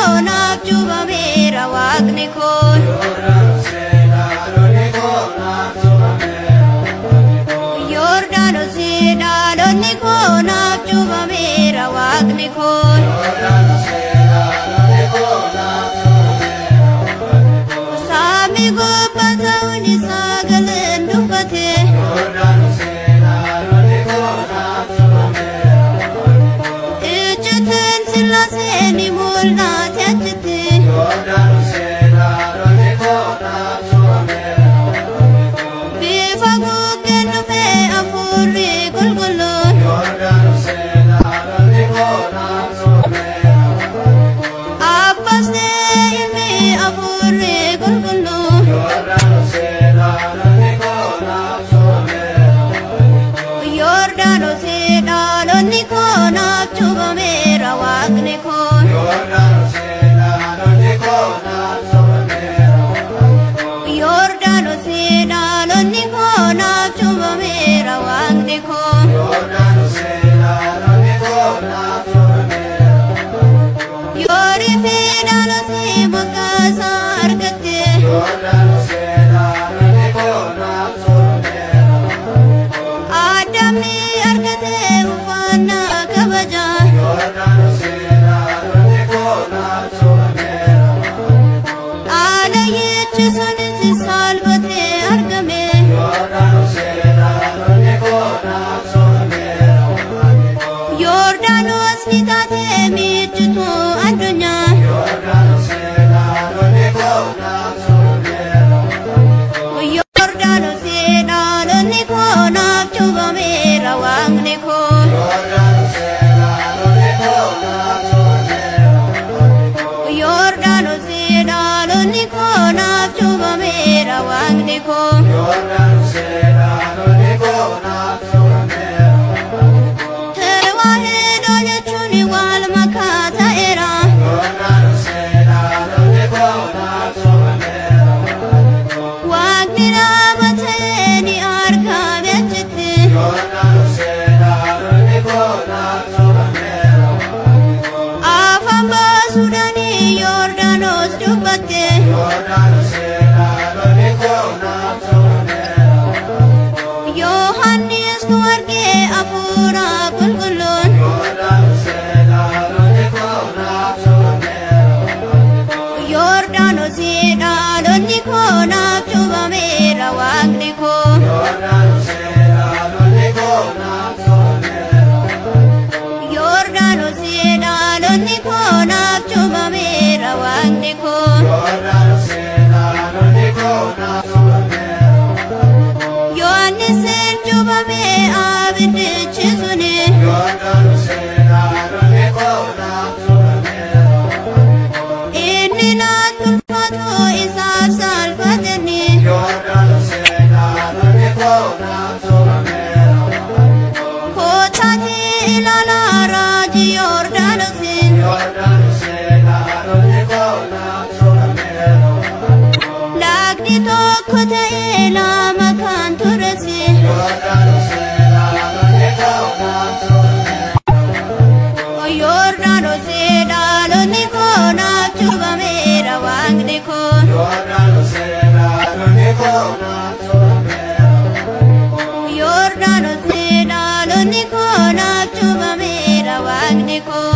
koo naaf cuuphameera Waaqni koo. Yordaanos dhaloonni koo naaf cuuphameera Waaqni koo. Saamii gubbaa ta'uun isaa galeen dubbate. Iccitiin Sillaasee ni mul'ate achitti. Bifa gugeen dhufee hafuurri qulqulluun. Abbaas ta'e ilmi hafuurri qulqulluun. Yordaanos dhaloonni koo naaf cuuphameera Waaqni koo. Yordaanos dhaloonni koo naaf cuuphameera Waaqni koo. Yoorii fi dhaloonni moggaasa argatte. Addamni argate uffannaa kabajaa. Alayyichi sunis salphatee argame. Yordaanos ni taate miiccituu addunyaa. Yordaanos dhaloonni koo naaf cuuphameera Waaqni koo. Yordaanos dhaloonni koo naaf cuuphameera Waaqni koo. Tewaahidoo jechuun wal makaa ta'eera. Waaqni nama ta'e ni argame achitti. Afaan baasuudhaan Yordaanos dubbatte. Yohaannis nu argee hafuura qulqulluun. Yordaanos dhaloonni koo naaf cuuphameera Waaqni koo. Yordaanos dhaloonni koo naaf cuuphameera Waaqni koo. Yohaannis cuuphame abiddichi suni. Inni natti ulfaatu isaaf salphateni. Kootaati ilaalaa raajii Yordaanosin. Lagni tokko ta'ee lama kan turesi. Yordaanos dhaloonni koo naaf cuuphameera Waaqni koo. Yordaanos dhaloonni koo naaf cuuphameera Waaqni koo.